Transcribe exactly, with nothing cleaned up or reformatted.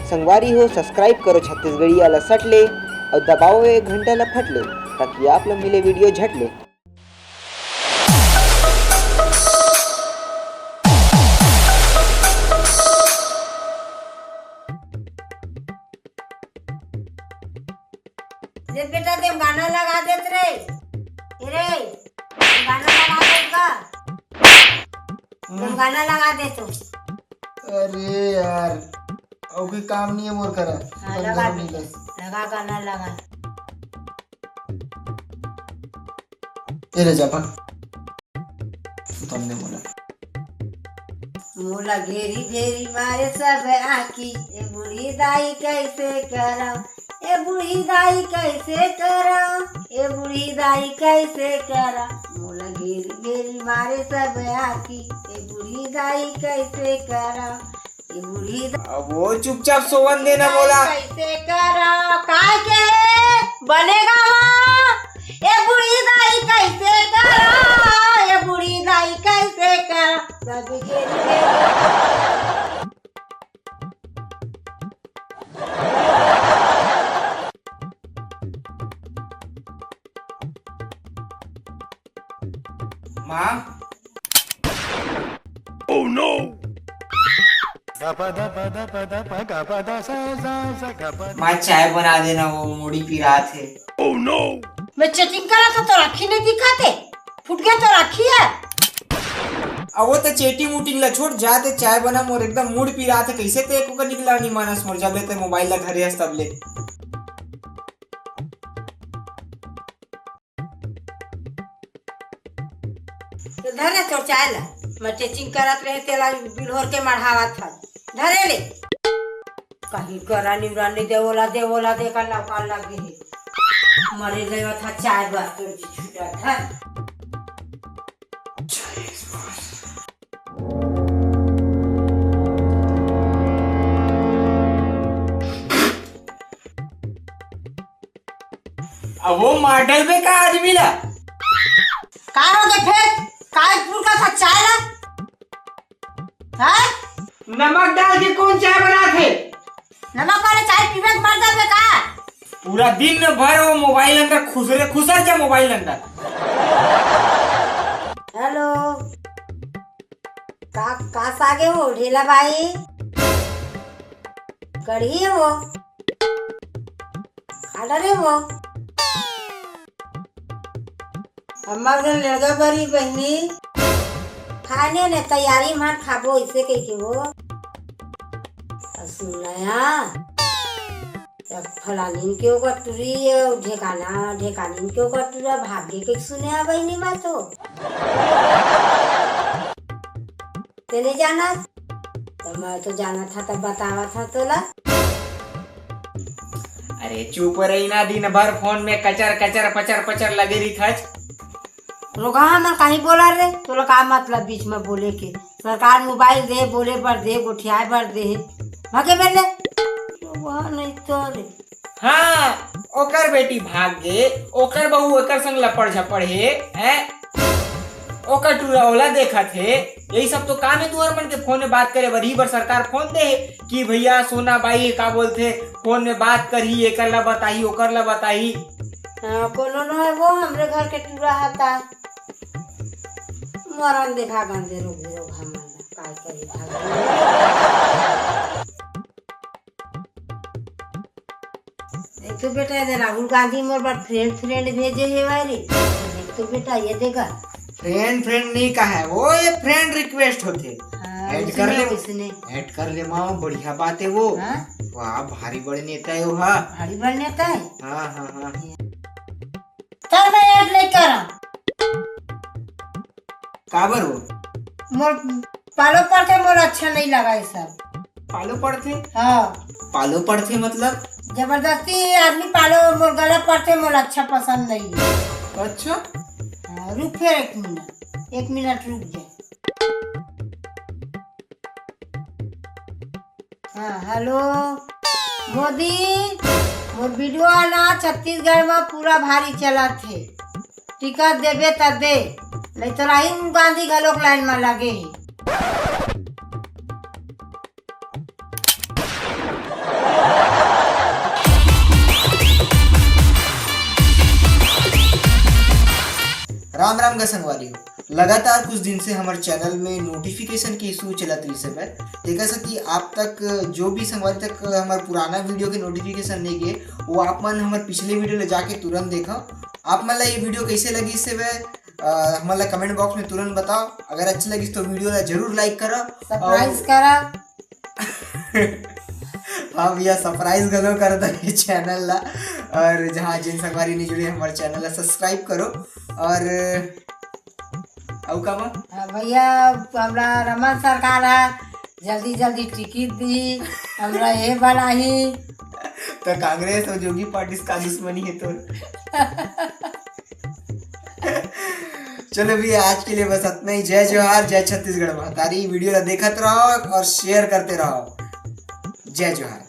संगवारी हो, subscribe करो छत्तीसगढ़िया ला सट ले अउ दबाओ ये घंटा ला फट ले, ताकि आप ला मिले video झट ले। रे बेटा, दे गाना लगा देत रे। ए रे, गाना लगा देत का? तुम गाना लगा दे तू। अरे यार, अउ कोई काम नहीं है मोर करा। हाँ, अपन लगा दे। लगा, गाना लगा। ए रे जा भाग। तुमने बोला। मोला घेरी घेरी मारे सब आँखी, ए बूढ़ी दाई कैसे करव, ए बूढ़ी दाई कैसे करव, ए बूढ़ी दाई कैसे करव। मोला घेरी घेरी मारे सब आँखी, ए बूढ़ी दाई कैसे करव, ए बूढ़ी दा- अब वो चुपचाप सोवन देना मोला। कैसे करव, काय के बनेगा माँ? ए बूढ़ी दाई कैसे करव, ए बूढ़ी दाई कैसे करव, सब घेरी घेरी। माँ। Oh no! माँ, चाय बना देना, वो मुड़ी पिरात हे। Oh no! मैं चेटिंग करा था तो आँखी नहीं दिखाते, फुट गया तो आँखी है। अब वो तो चेटिंग उटिंग ला छोड़, जा ते चाय बना, मोर एकदम मुड़ पिरात हे। कैसे ते एको का निकला नहीं मानस मोर, जब ले ते मोबाइल ला धरे हस तब ले। तो धरे तोर चाय ला, मैं चेचिंग करत रहे, तेला बिल्होर के मढ़ावत हस। धरे ले। कहीं करा निवरा नहीं दे, ओला दे, ओला दे, कर लौका लगे हे। मरे गए था चाय बर, तोर जी छुटा धर। अब वो मॉडल में का आदमी ला? का हो गए फिर? काय फुरका था चाय ला? हैं? नमक डाल के कौन चाय बनाथे? नमक वाले चाय पीबे के मर जाबे का? पूरा दिन भर वो मोबाइल अंदर खुसरे, खुसर जा मोबाइल अंदर। हेलो, का, का सागे हो ढेला भाई? कढ़ी हो, खाना रे हो। हमार घर लड़का बड़ी बहिनी, खाने ने तैयारी मान खाबो, इसे कह के वो। अ, सुनया, अब फलानिन के ओकर टुरी, अ, ढेकाना, ढेकानिन के ओकर टुरा भागे के सुने आ बहिनी मा तो। ते नहीं जाना? तो मैं तो जाना था, तब बतावा था तोला। अरे चुप रही ना, दिन भर फोन में कचर कचर पचर पचर लगे रही था। रोगहा मन काहे बोला रे? तोला का मतलब बीच में बोले के? सरकार मोबाइल दे, बोले बर दे, गोठियाए बर दे। भागे बेले। रोगहा नहीं तो रे। हाँ, ओकर बेटी भाग गे, ओकर बहू ओकर संग लपड़ झपड़ हे, हैं? ओकर टूरा ओला देखत हे। यही सब तो काम हे तुहर मन के, फोन में बात करे बर, ही बर सरकार फोन दे हे कि भैया सोना बाई का बोलथे, फोन में बात करही, एकर ला बताही, ओकर ला बताही। हाँ, कोनो न हे वो हमरे घर के टूरा हता। मरन देखा गंदे रोग, रोग हमन ला, काय करी भाग। देख तो बेटा, ये राहुल गांधी मोर बर फ्रेंड, फ्रेंड भेजे हे भाई रे। देख तो बेटा, ये देखा। फ्रेंड, फ्रेंड नहीं कहा है वो, ये फ्रेंड रिक्वेस्ट होथे। हाँ, ऐड कर ले। उसने। ऐड कर ले माँ, बढ़िया बात है वो। हाँ? वाह, भारी बड़े नेता है वो, हाँ। भारी बड़े नेता है? हाँ, हाँ, हाँ। चल, मैं ऐड नहीं करा। काबर वो? मोर पालो पड़थे, मोर अच्छा नहीं लगा ये सब। पालो पड़थे? हाँ। पालो पड़थे मतलब? जबरदस्ती आदमी पालो मोर गला पड़थे, मोर अच्छा पसंद नहीं है। अच्छा? हाँ, रुक फिर एक मिनट, एक मिनट रुक जा। हाँ, हेलो मोदी, मोर वीडियो आना छत्तीसगढ़ में पूरा भारी चलत हे। टिकट देबे त दे, नहीं तो राहुल गांधी घलोक लाइन में लगे हे। राम राम गा संगवारी हो। लगातार कुछ दिन से हमर चैनल में नोटिफिकेशन के इशू चलत रहिस हवय, तेकर सेती आप तक, जो भी संगवारी तक हमर पुराना वीडियो के नोटिफिकेशन नहीं गे, वो आप मन हमर पिछले वीडियो ले जाके तुरंत देखव। आप मन ला ये वीडियो कैसे लगिस हवय, अ, हमन ला कमेंट बॉक्स में तुरंत बताओ। अगर अच्छी लगिस तो वीडियो ला जरूर लाइक करो। सब्सक्राइब करा। हाँ भैया, सब्सक्राइब घलो कर दो ये चैनल ला। और जहाँ जिन संगवारी नहीं जुड़े, हमारे चैनल ला सब्सक्राइब करो। और अउ का बा? हाँ भैया, हमरा रमन सरकार है, जल्दी जल्दी टिकट दी, हमरा ये बनाही। तो कांग्रेस और जोगी पार्टी का दुश्मनी है तो। चलो भैया, आज के लिए बस इतना ही। जय जोहार, जय छत्तीसगढ़ महतारी। वीडियो ला देखत रहो और शेयर करते रहो। जय जोहार।